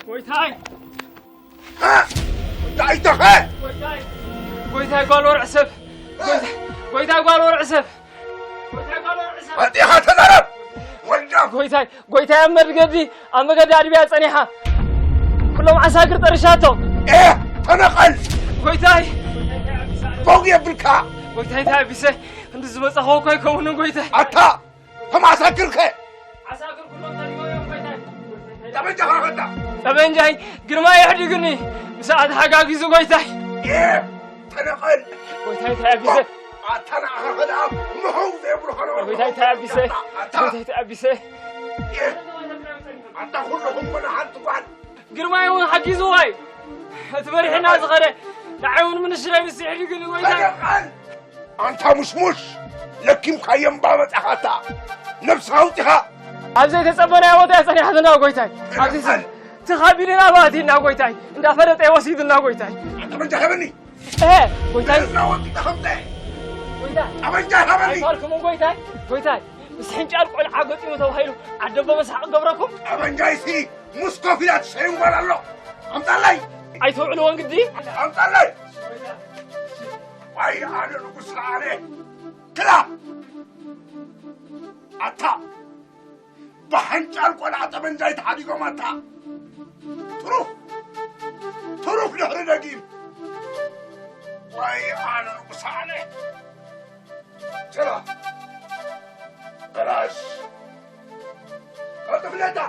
ጎይታይ! ጎይታይ ተኸ! ጎይታይ! ጎይታይ ጓል ወርዕ ሰብ! ጎይታይ! ጎይታይ ጓል ወርዕ ሰብ! ጎይታይ ጓል ወርዕ ሰብ! ኣጢኻ ተዛረብ! ወልዳ! ጎይታይ! ጎይታይ ኣብ መድገዲ ኣብ መገዲ ኣድብያ ጸኒሓ ኩሎም ዓሳግር ጠርሻቶም። ኤ ተነቐል! ጎይታይ! ቦግ የብልካ! ጎይታይ ተኣቢሰ እንዲ ዝመጻኸው እኮ ኣይከውንን ጎይታይ። ኣታ ተማሳክርከ ጠበንጃኻ ኸዳ። ጠበንጃይ ግርማ የሕዲግኒ። ምስ ኣተሓጋጊዙ ጎይታይ። ተነቐል። ጎይታይ እንታይ ኣቢሰ? ኣታ ንዓኻ ኸዳ ምኸው ዘየብሉ ኸነ። ጎይታይ እንታይ ኣቢሰ? ኣታ ጎይታይ እንታይ ኣቢሰ? ኣታ ኩልኹም ወላ ሓንቲ ጓል። ግርማይ እውን ሓጊዝዋ እዩ። እቲ መሪሕና ዝኸደ ንዓይ እውን ምንሽረይ ምስ ይሕዲግኒ ጎይታይ። ተነቐል። ኣንታ ሙሽሙሽ ለኪምካዮ እምባ መጻኻታ ነብስኻ ኣውጺኻ። ኣብ ዘይተጸበናዮ ቦታ እያ ጸኒሓትና ጎይታይ። ኣብዚ ስ- ትኻቢልና ባእቲና ጎይታይ እንዳፈለጠ ወሲድና ጎይታይ። ጠበንጃ ሃበኒ። እሄ ጎይታይ። እዝና ወጢጠ ከምተ ጎይታይ። ጠበንጃ ሃበኒ። ኣይፋልኩምን ጎይታይ። ጎይታይ ምስ ሕንጫል ቆልዓ ገጢሙ ተባሂሉ ዓደቦ መስሓቕ ገብረኩም። ጠበንጃይሲ ምስ ኮፍ ኢላ ትሸይን ጓል ኣሎ። ኣምጣለይ። ኣይተውዕልዎን ግዲ። ኣምጣለይ። ዋይ ኣነ ንጉስ ኣነ ክላ ኣታ ብሓንጫል ቆልዓ ጠበንጃ ይተሓዲጎም ኣታ ትሩፍ ትሩፍ ድሕሪ ደጊም ዋይ ኣነ ንጉስ ኣነ ችላ በላሽ ቀልጥፍለታ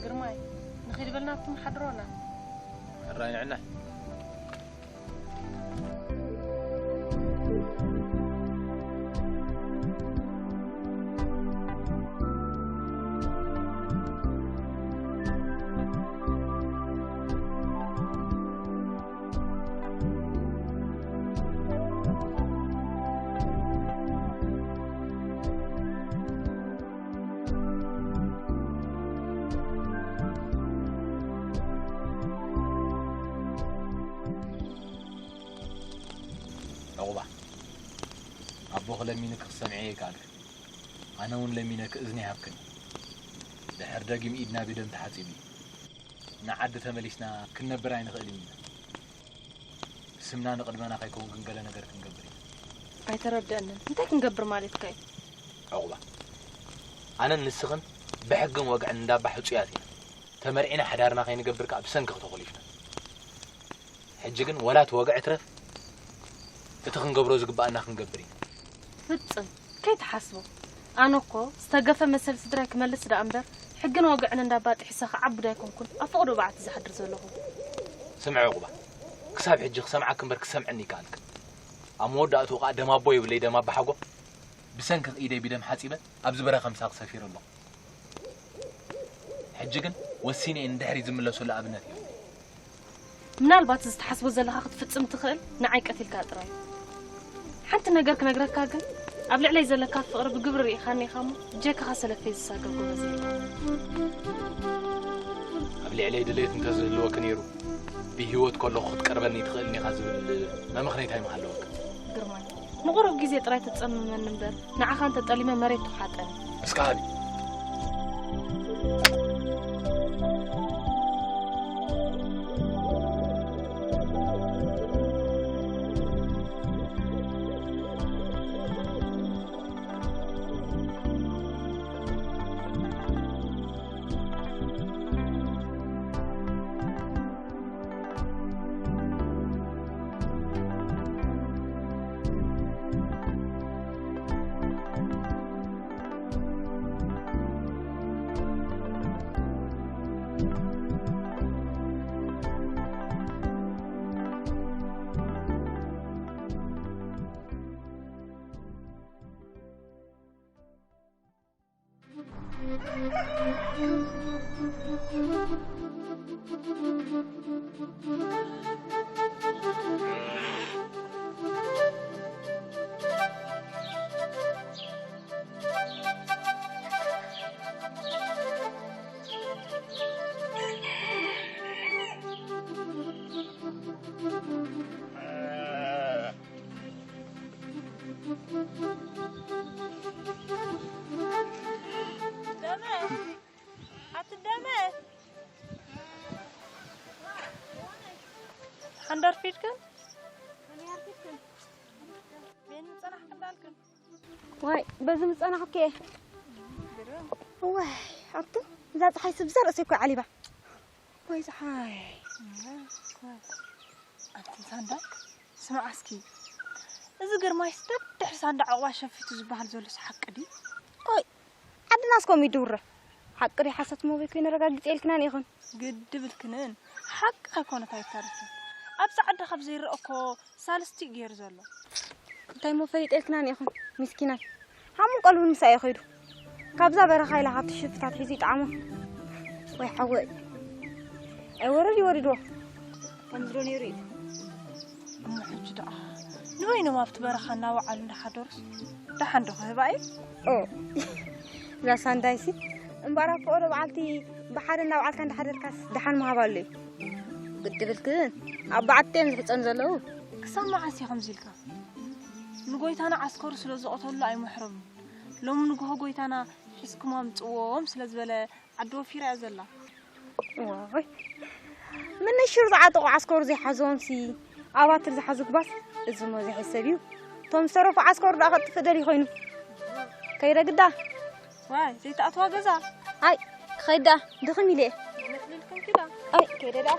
ግርማይ ንኺድ በልና ኣብቲ መሓድሮና። ሕራይ ንዕና። ዕቑባ፣ ኣቦኺ ለሚንኪ ክትሰምዕዮ ኣይከኣልክን። ኣነ እውን ለሚነኪ እዝኒ ይሃብክን። ድሕር ደጊም ኢድና ብደም ተሓጺቡ እዩ። ንዓዲ ተመሊስና ክንነብር ኣይንኽእልን ኢና። ስምና ንቕድመና ከይከውን ግን ገለ ነገር ክንገብር ኢና። ኣይተረድአንን። እንታይ ክንገብር ማለትካ እዩ? ዕቑባ፣ ኣነን ንስኽን ብሕግን ወግዕን እንዳባ ሕጹያት ኢና። ተመርዒና ሓዳርና ከይንገብር ከኣ ብሰንክኺ ተኾሊፍና። ሕጂ ግን ወላ እቲ ወግዒ ትረፍ፣ እቲ ክንገብሮ ዝግብኣና ክንገብር ኢና። ፍጽም ከይትሓስቦ። ኣነ እኮ ዝተገፈ መሰል ስድራይ ክመልስ ደኣ እምበር፣ ሕግን ወግዕን እንዳባ ጥሒሰ ክዓብድ ኣይኮንኩን ኣብ ፍቕዶ በዓቲ ዝሓድር ዘለኹ። ስምዒ ዕቑባ፣ ክሳብ ሕጂ ክሰምዓኪ እምበር ክሰምዐኒ ኣይከኣልክን። ኣብ መወዳእትኡ ከኣ ደም ኣቦ ይብለይ ደም ኣባሓጎ። ብሰንኪ ኢደይ ብደም ሓጺበ ኣብዚ በረኻ ምሳኺ ሰፊረ ኣለኹ። ሕጂ ግን ወሲነ እየ ንድሕሪት ዝምለሰሉ ኣብነት እዩ። ምናልባት እዚ ትሓስቦ ዘለኻ ክትፍጽም ትኽእል ንዓይ ቀቲልካ ጥራይ። ሓንቲ ነገር ክነግረካ ግን፣ ኣብ ልዕለይ ዘለካ ፍቕሪ ብግብሪ ርኢኻኒ ኢኻ እሞ፣ ብጀካኻ ሰለፈይ ዝሳገር ጎበዝ የለን። ኣብ ልዕለይ ድሌት እንተዝህልወኪ ነይሩ፣ ብህይወት ከለኹ ክትቀርበኒ ትኽእልኒ ኢኻ ዝብል መመኽነይታ እዩ ምሃለወካ። ግርማይ፣ ንቑሩብ ግዜ ጥራይ ተጸምመኒ እምበር፣ ንዓኻ እንተጠሊመ መሬት ትውሓጠኒ። እስከ ሃቢ። ደመ፣ ኣቲ ደመ። ሓንደር ፊድክን? ቤን ጸናሕክን ዳልክን? ዋይ፣ በዚ ምጸናሕኩ እየ። ግርም። ዋይ፣ ኣቱ፣ እዛ ጸሓይ ስብ ዘርእሲ እኮ ዓሊባ። ዋይ፣ ጸሓይ። ኣቲ ሳንዳ፣ ስምዓ እስኪ። እዚ ግርማይስ ደድሕሪ ሳንዳ ዕቑባ ሸፊቱ ዝበሃል ዘሎስ ሓቂ ድዩ? ቆይ፣ ዓድናስ ከምኡ ይድውረ። ሓቂ ድዩ ሓሰት እሞ በይኮይነ ረጋጊጸ ኢልክናን ኢኽን። ግዲ ብልክንን፣ ሓቂ ከይኮነት ኣይተርፍን። ኣብዚ ዓዲ ካብ ዘይረአ እኮ ሳልስቲ እዩ ገይሩ ዘሎ። እንታይ እሞ ፈሊጠ ኢልክናን ኢኽን፣ ሚስኪናይ። ሃሙን ቀልቡን ምሳእ እዩ ከይዱ። ካብዛ በረኻ ኢላ ካብቲ ሽፍታት ሒዙ ይጥዓሞ። ወይ ሓወይ። ኣይ ወረድ ይወሪድዎ። ከምዚ ዶ ነይሩ እዩ? እሞ ሕጂ ደኣ ንበይኖም ኣብቲ በረኻ እናወዓሉ እንዳሓደሩስ ደሓን ዶ ክህባ እዩ? ኦ፣ እዛ ሳንዳይሲ እምበኣር ኣኮ ዶ በዓልቲ ባሕሪ እናወዓልካ እንዳሓደርካስ ደሓን ምሃብ ኣሎ እዩ። ግዲ ብልክን ኣብ በዓቲ እዮም ዝሕጸኑ ዘለዉ። ክሳብ መዓስ እዩ ከምዚ ኢልካ? ንጎይታና ዓስከሩ ስለ ዝቐተሉ ኣይመሕረሉን። ሎሚ ንግሆ ጎይታና ሒዝኩም ኣምጽዎም ስለ ዝበለ ዓዲ ወፊራ እያ ዘላ። ዋይ። ምን ሽሩ ዝዓጠቑ ዓስከሩ ዘይሓዞምሲ ኣባትር ዝሓዙ ክባስ እዝሞ ዘይሕሰብ እዩ። እቶም ዝተረፉ ዓስከሩ ደኣ ከጥፍእ ደልዩ ኮይኑ። ከይደ ግዳ። ዋይ፣ ዘይተኣትዋ ገዛ። ኣይ፣ ክኸይድ ደኣ ድኽም ኢለ እየ። መጥሊልኩም ኪዳ። ኣይ፣ ከይደ ደኣ።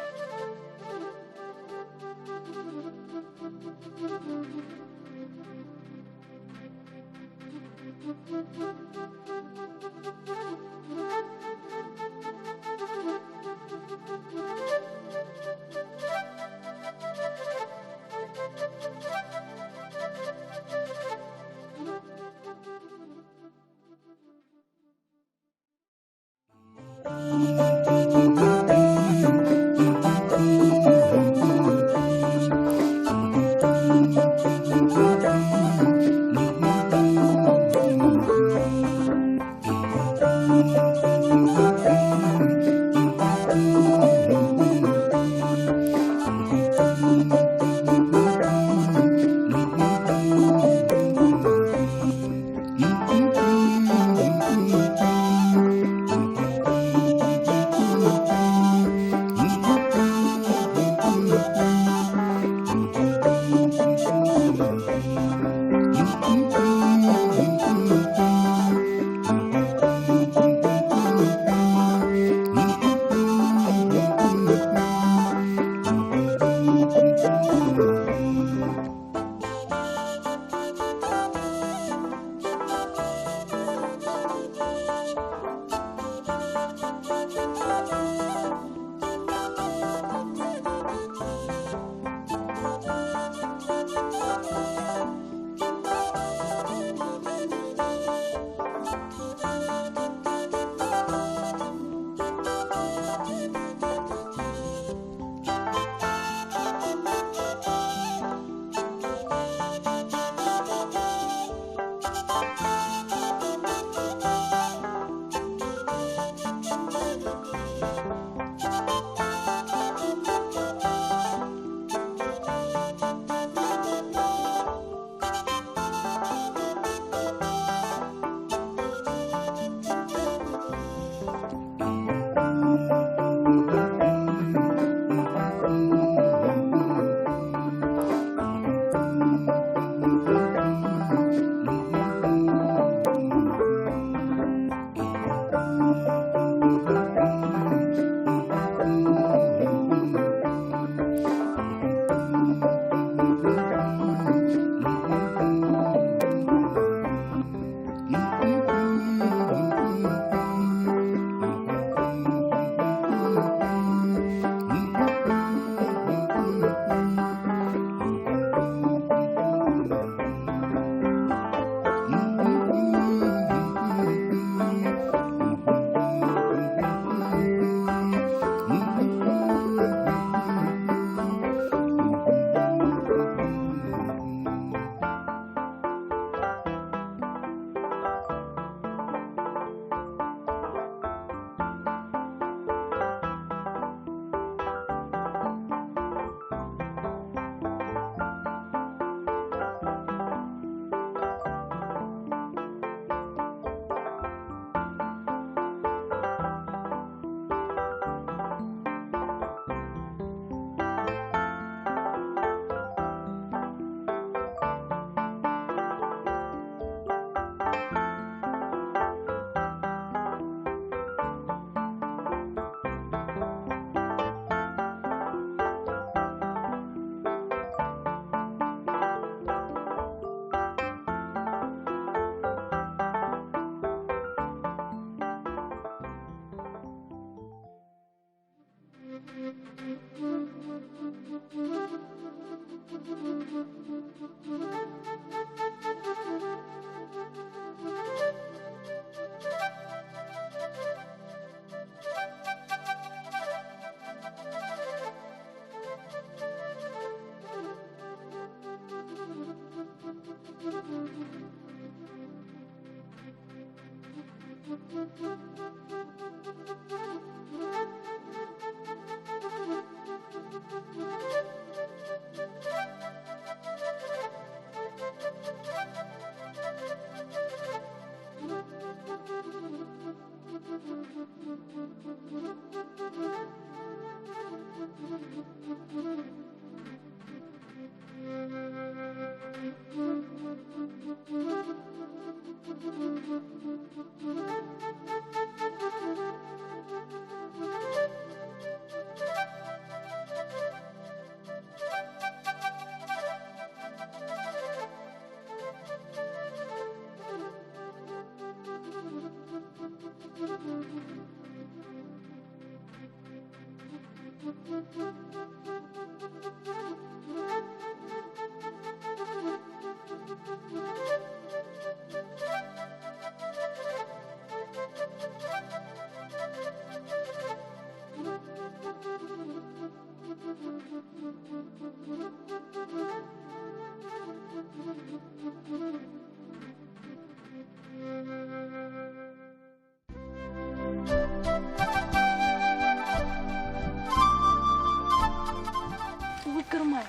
ውይ ግርማይ፣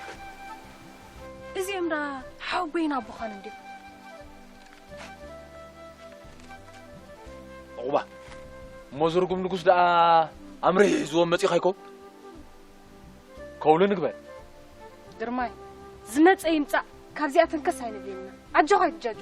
እዚኦም ዳ ሓወቦይን ኣቦኻን እንዲዮም። ዕቑባ፣ እሞ ዝርጉም ንጉስ ደኣ ኣምሪሑ ሒዝዎም መጺኡ ከይከውን? ከውሊ ንግበር። ግርማይ፣ ዝመጸ ይምጻእ፣ ካብዚኣ ተንከስ ኣይንብል ኢና። ኣጆኻ ኣይትጃጁ።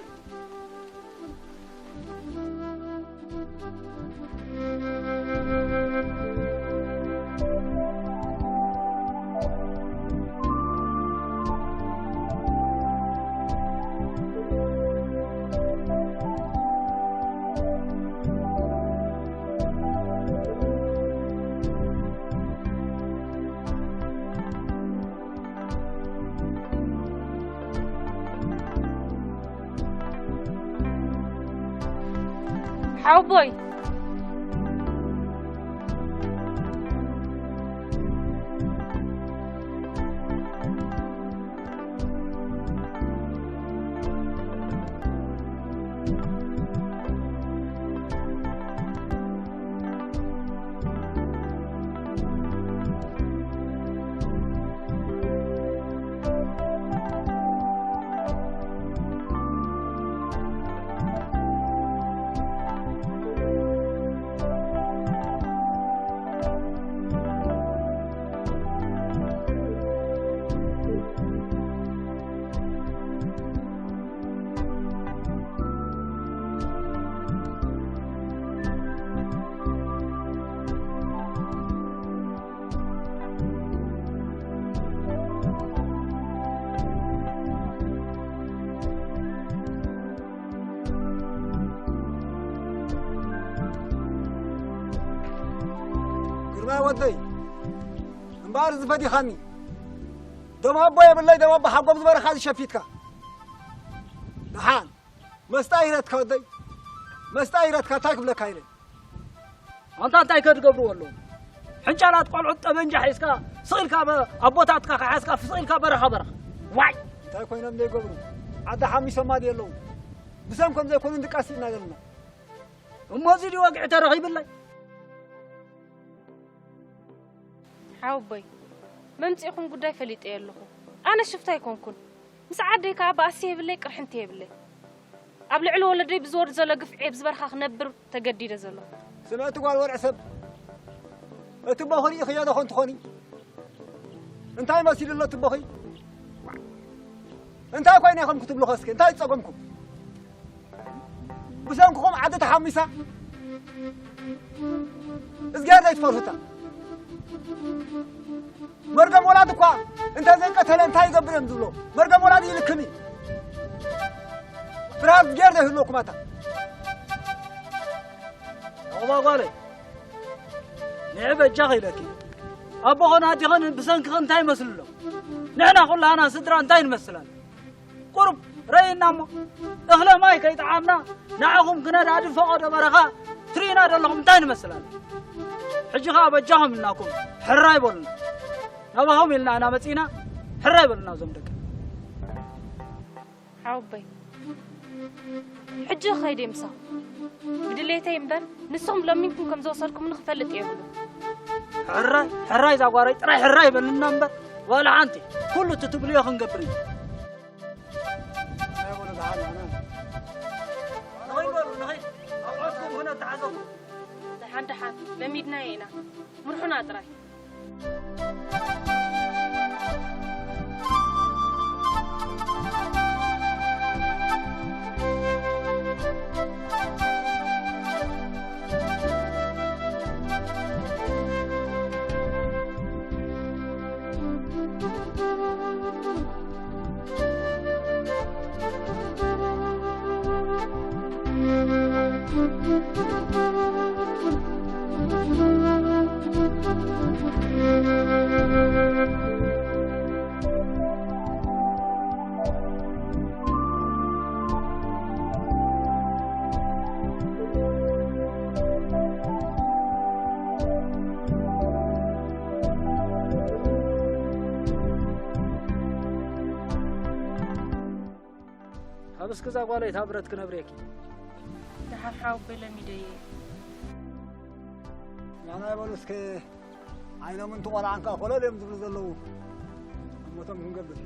ሓወቦይ። ግርማይ ወደይ፣ እምበኣር ዝፈዲኻኒ። ደም ኣቦ የብለይ፣ ደም ኣቦ ሓጎም ዝበረኻ ዝሸፊትካ። ደሓን፣ መስጣ ይረትካ ወደይ፣ መስጣ ይረትካ፣ እንታይ ክብለካ ኢለ። ኣንታ እንታይ ከድገብርዎ ኣለዎም? ሕንጫላት ቆልዑት ጠበንጃ ሒዝካ፣ ስቕ ኢልካ በ-፣ ኣቦታትካ ከሓዝካ፣ ስቕ ኢልካ በረኻ በረኻ። ዋይ! እንታይ ኮይኖም ዘይገብሩ? ዓዲ ሓሚሶማ ድየ ኣለዉ? ብሰም ከም ዘይኮኑ እንድቃስ ኢና ዘለና። እሞ እዚ ድዩ ወግዒ ተረኺብለይ? ሓወቦይ፣ መምጺእኹም ጉዳይ ፈሊጠዮ ኣለኹ። ኣነ ሽፍታ ኣይኮንኩን። ምስ ዓደይ ከኣ ባእሲ የብለይ፣ ቅርሕንቲ የብለይ። ኣብ ልዕሊ ወለደይ ብዝወርድ ዘሎ ግፍዒ ኣብ ዝበርኻ ክነብር ተገዲደ ዘለኹ። ስምዕቲ ጓል ወርዒ ሰብ፣ እቲ ቦኺ ርኢኽዮ ዶ ኾን ትኾኒ? እንታይ መሲሉ ኣሎ እቲ ቦኺ? እንታይ ኮይነ ኢኹም ክትብሉ ኸስከ? እንታይ ጸገምኩም? ብሰንክኹም ዓዲ ተሓሚሳ። እዝግሄር ዘይትፈርሁታ። መርገም ወላዲ እኳ እንተ ዘይቀተለ እንታይ ይገብር እዮም ዝብሎ? መርገም ወላዲ ይልክም እዩ። ፍርሃት እዝግሄር ዘይህልወኩም ኣታ። ዕቑባ ጓለይ፣ ንዒ በጃኺ ኢለኪ። ኣቦኽን ኣዴኽን ብሰንክኺ እንታይ ይመስሉ ኣለዉ? ንሕና ኩላህና ስድራ እንታይ ንመስል ኣለና? ቁሩብ ረእይና እሞ፣ እኽለ ማይ ከይጠዓምና፣ ንዓኹም ክነዳድብ ፈቐዶ በረኻ ትርእዩና ዘለኹም እንታይ ንመስል ኣለና? ሕጂ ኸኣ በጃኹም ኢልናኩም፣ ሕራይ በሉና። ናባኹም ኢልና ኢና መጺእና፣ ሕራይ በሉና እዞም ደቂ። ሓወቦይ፣ ሕጂ ኸይደ ምሳኹም። ብድሌተይ እምበር፣ ንስኹም ለሚንኩም ከም ዝወሰድኩምኒ ክፈልጥ የብሉ። ሕራይ፣ ሕራይ እዛ ጓረይ ጥራይ ሕራይ ይበልና እምበር፣ ዋላ ሓንቲ። ኩሉ እቲ ትብልዮ ክንገብር ኢና። ንኸይድ በሉ፣ ንኸይድ። ኣብ ዓስኩም ኩነ ተሓዘቡ። ደሓን፣ ደሓን፣ ለሚድናዮ ኢና። ምርሑና ጥራይ። ኣብ እስክዛ ጓለይ እታ ብረት ክነብሬኪ። ደሓር ሓወቦይ ለሚደየ። ናና ይበሉ እስከ፣ ዓይኖም እንትቆልዓ እንካ ኮለል እዮም ዝብሉ ዘለዉ። እሞቶም ክንገብር።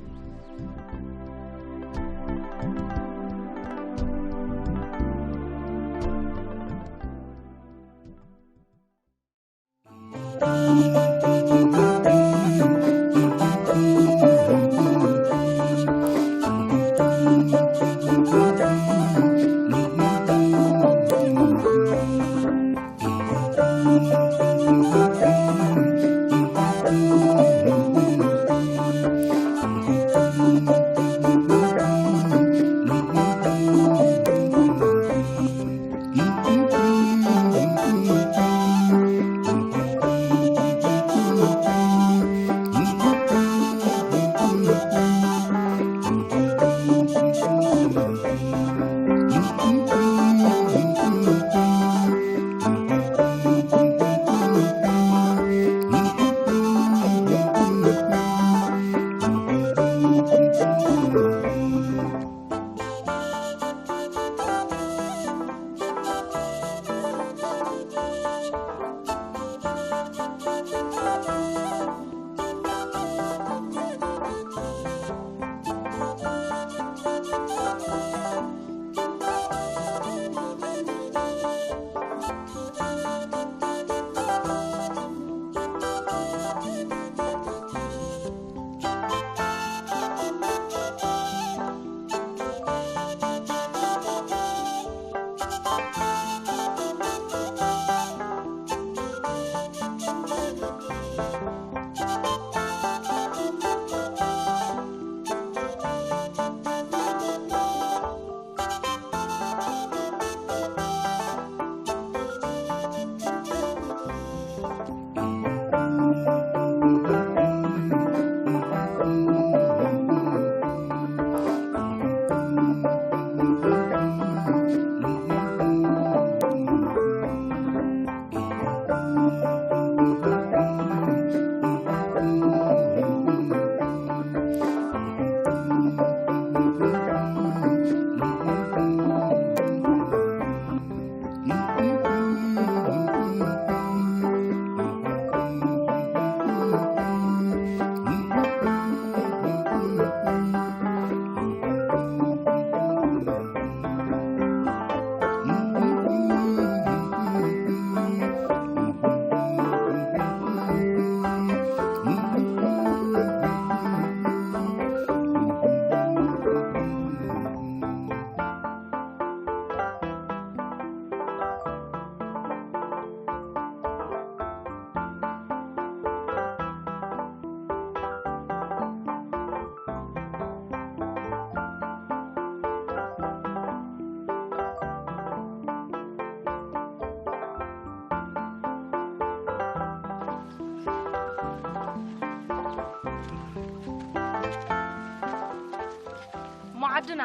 እሞ ዓድና፣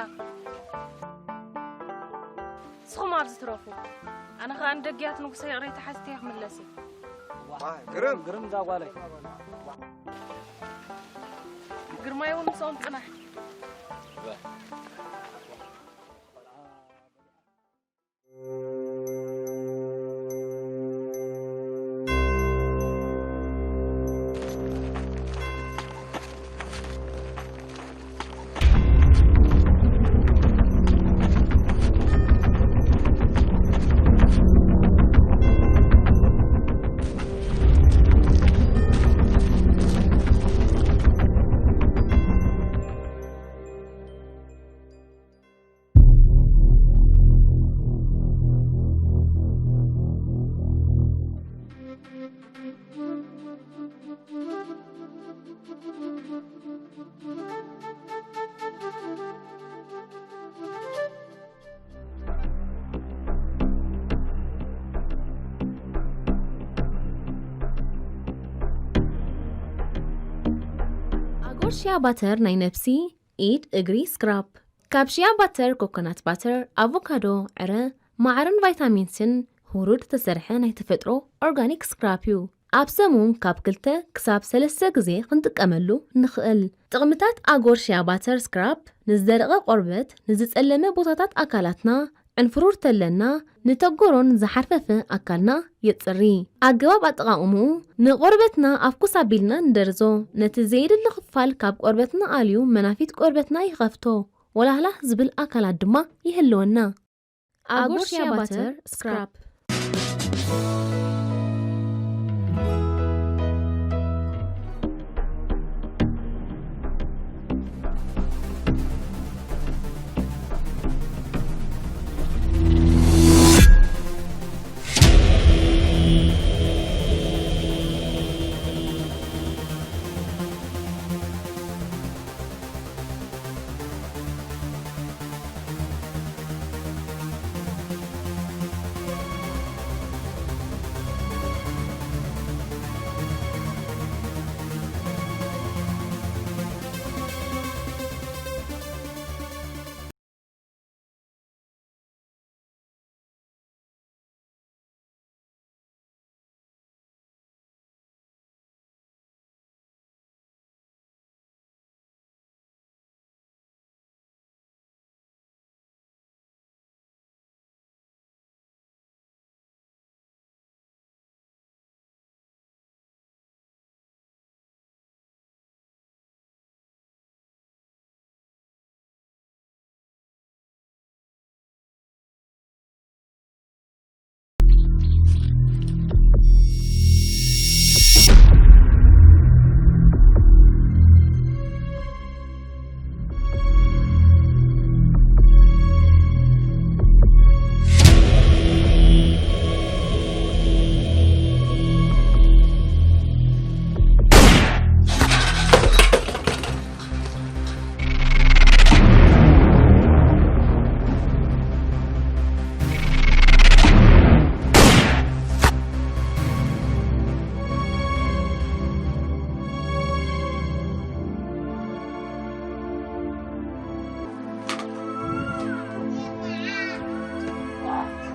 ንስኹም ኣብዚ ትረፉ። ኣነ ኸኣ ንደጊያት ንጉሰይ ይቕሬታ ሓቲተ ክምለስ እየ። ግርም። ግርም እዛ ጓለይ። ግርማይ እውን ምስኦም ጽናሕ። ኣጎር ሽያ ባተር ናይ ነብሲ፣ ኢድ፣ እግሪ፣ ስክራፕ። ካብ ሽያ ባተር፣ ኮኮናት ባተር፣ ኣቮካዶ፣ ዕረ፣ ማዕርን ቫይታሚንስን፣ ሁሩድ ዝተሰርሐ ናይ ተፈጥሮ ኦርጋኒክ ስክራፕ እዩ። ኣብ ሰሙን ካብ ክልተ ክሳብ ሰለስተ ግዜ ክንጥቀመሉ ንኽእል። ጥቕምታት ኣጎር ሽያ ባተር ስክራፕ፣ ንዝደረቐ ቆርበት፣ ንዝጸለመ ቦታታት ኣካላትና፣ ዕንፍሩር ተለና፣ ንተጎሮን ዝሓርፈፈ ኣካልና የጽሪ። ኣገባብ ኣጠቓቕምኡ፣ ንቆርበትና ኣፍኩስ ኣቢልና ንደርዞ። ነቲ ዘየድሊ ክፋል ካብ ቆርበትና ኣልዩ መናፊት ቆርበትና ይኸፍቶ። ወላህላህ ዝብል ኣካላት ድማ ይህልወና። ኣጎር ሽያ ባተር ስክራፕ።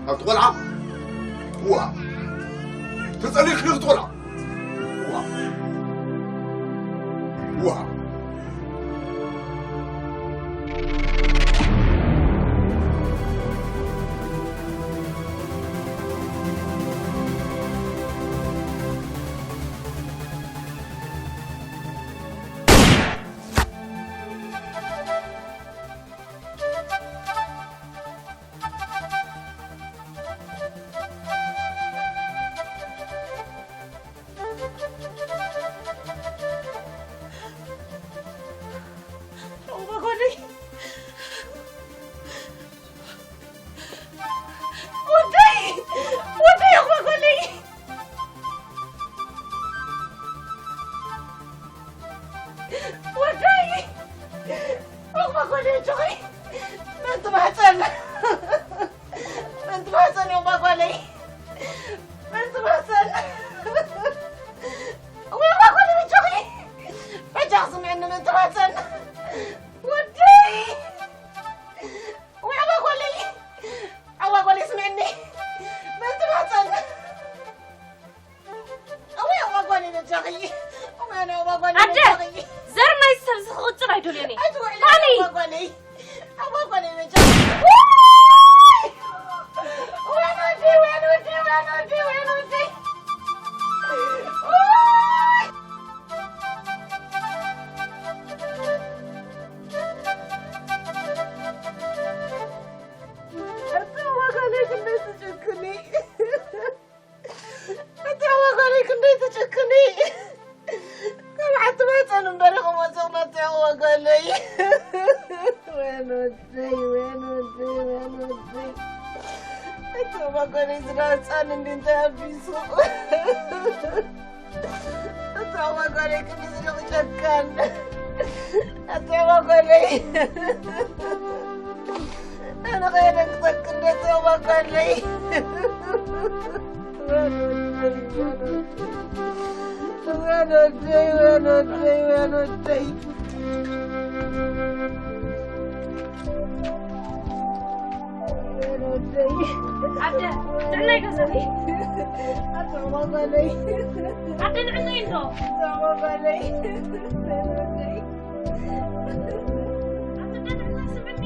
ኣብቲ ቆልዓ ዋ ተጸሊእክ ነቲ ቆልዓ ዋ ዋ እወ ጓለይ! ወደይ! ወደይ እወ ጓለይ! ወደይ! እወ ጓለይ ኣጆኺ! መን ትማሕፀን? መን ትማሕፀን እወ ጓለይ? መን ትማሕፀን? እወ ጓለይ በጃኺ! በጃኺ ስምዕኒ መን ትማሕፀን? ወደይ! እወ ጓለይ! እወ ጓለይ ስምዕኒ! መን ትማሕፀን? እወ እወ ጓለይ በጃኺ! እወ እወ ጓለይ ኣደ! በጃኺ! ዘር ናይዚ ሰብ እዚ ክቕጽል ኣይደልዮን እየ። ኣይትውዕሊ ታኒ! እወ ጓለይ! እወ ጓለይ በጃኺ! ውይ! ኣታ ዋጋለይ ክንደይ ትጭክኒ! ኣታ ዋጋለይ ክንደይ ትጭክኒ! ካብ ሓንቲ ማህፀን እምበር ኢኹም ወፂኹም ኣታ ዋጋለይ! ወይን ወደይ፣ ወይን ወደይ፣ ወይን ወደይ! ኣታ ዋጋለይ ዝና ህፃን እንዲ እንታይ ኣቢሱ! ኣታ ዋጋለይ ክንዲ ዝደቕ ጨካን! ኣታ ዋጋለይ! ኣነ ከየደንግጠክ እንደ ኣታ ዋጋለይ! ወይን ወደይ፣ ወይን ወደይ፣ ወይን ወደይ! ኣደ፣ ንዕናይ ገዘኒ። ኣደ፣ ንዕናይ እንዶ። ኣደ፣ ንዕናይ ስምዕኒ።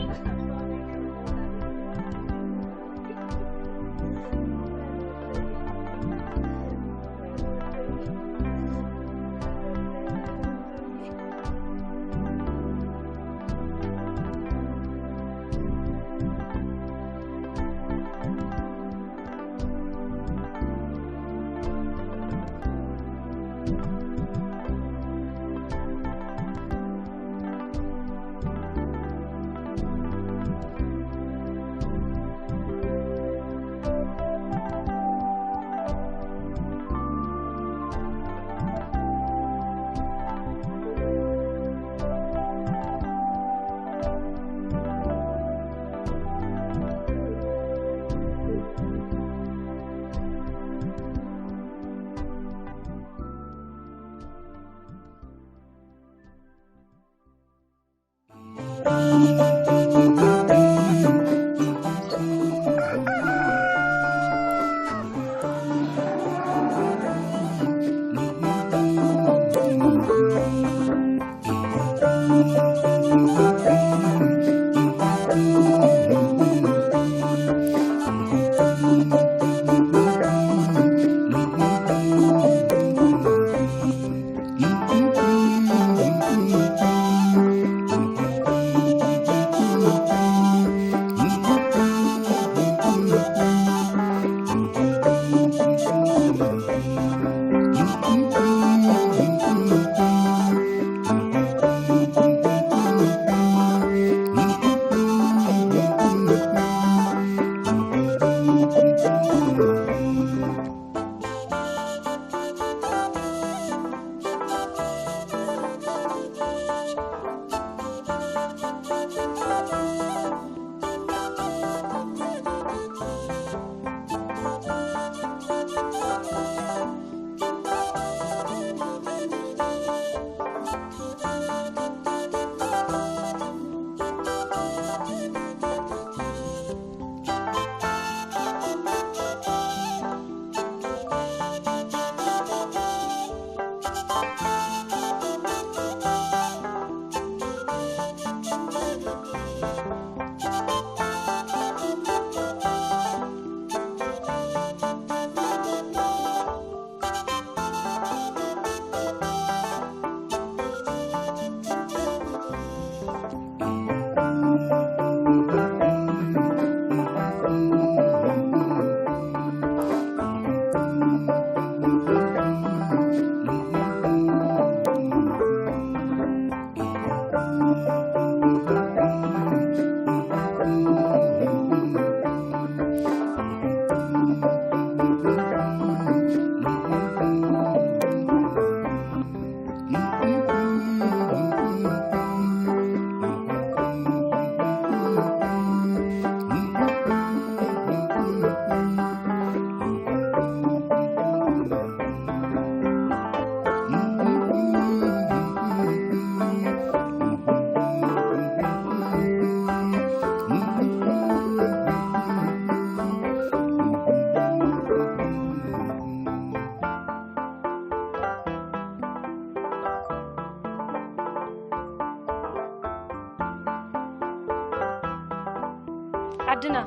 ዓድና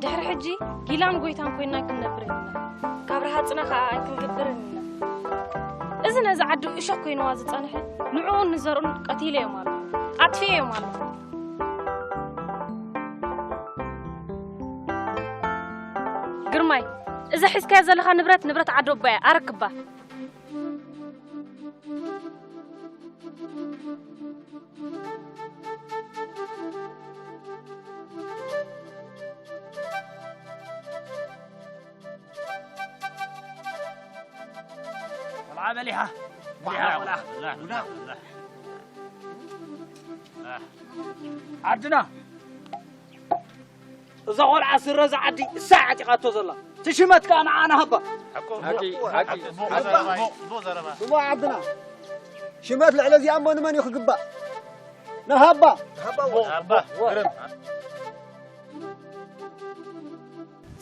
ድሕሪ ሕጂ ጊላን ጎይታን ኮይና ክንነብር ኢና። ካብ ረሃጽና ከኣ ኣይክንግብርን ኢና። እዚ ነዚ ዓዲ እሾኽ ኮይንዋ ዝጸንሐ ንዕኡን ንዘርኡን ቀቲለዮም ኣሎ፣ ኣጥፊኤዮም ኣሎ። ግርማይ፣ እዛ ሒዝካያ ዘለኻ ንብረት፣ ንብረት ዓዲ ኣቦያ፣ ኣረክባ። ቆልዓ በሊሓ። በሊሓ ቆልዓ። ዓድና እዛ ቆልዓ ስረ እዛ ዓዲ እሳ ዓጢቓቶ ዘላ። ትሽመት ከኣ ንዓና ሃባ። ሓቂ፣ ሓቂ፣ ሓቂ። ጽቡቕ ዓድና። ሽመት ልዕሊ እዚኣ እሞ ንመን እዩ ክግባእ? ንሃባ። ሃባ።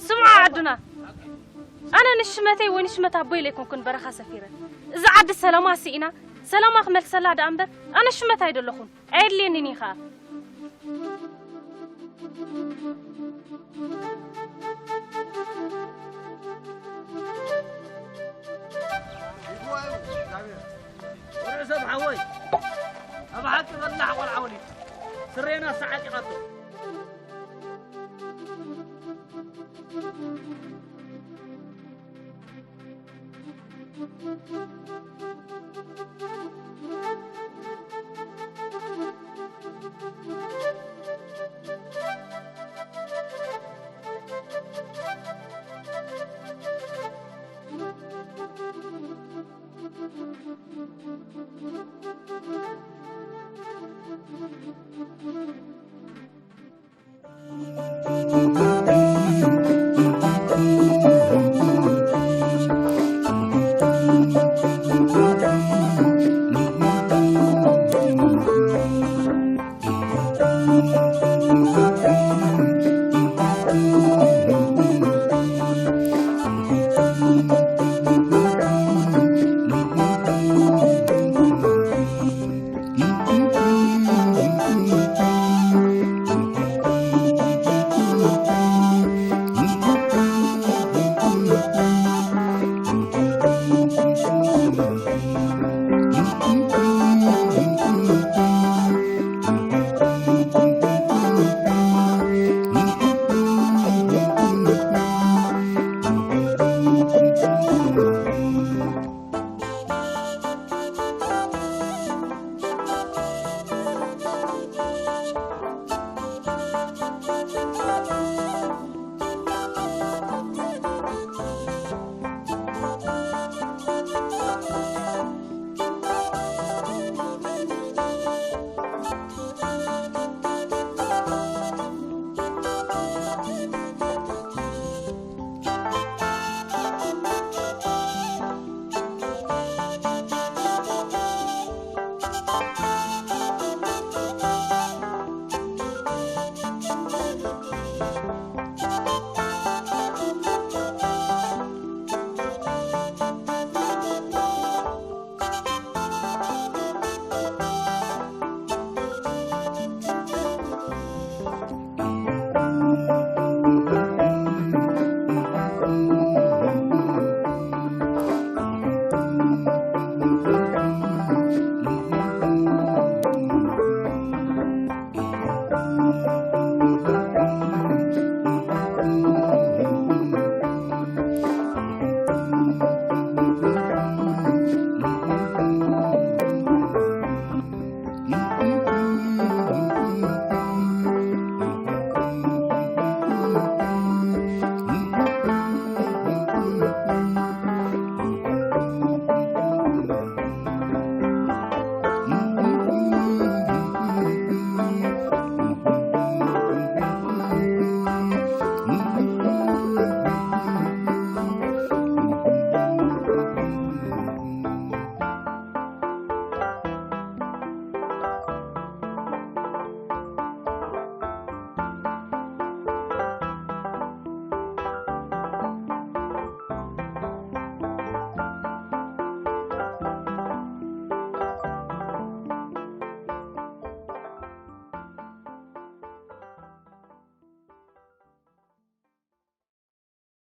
ስምዓ ዓድና፣ ኣነ ንሽመተይ ወይ ንሽመት ኣቦይ ለይኮንኩን በረኻ ሰፊረ። እዚ ዓዲ ሰላማ ስኢና፣ ሰላማ ክመልሰላ ደኣ እምበር፣ ኣነ ሽመት ኣይደለኹን። ኣየድልየንን እዩ ኸኣ። ወርዒ ሰብ ሓወይ፣ ኣብ ሓቂ በላሕ ቆልዓ ወሊድ። ስሬና ሰዓት ይቐጥል።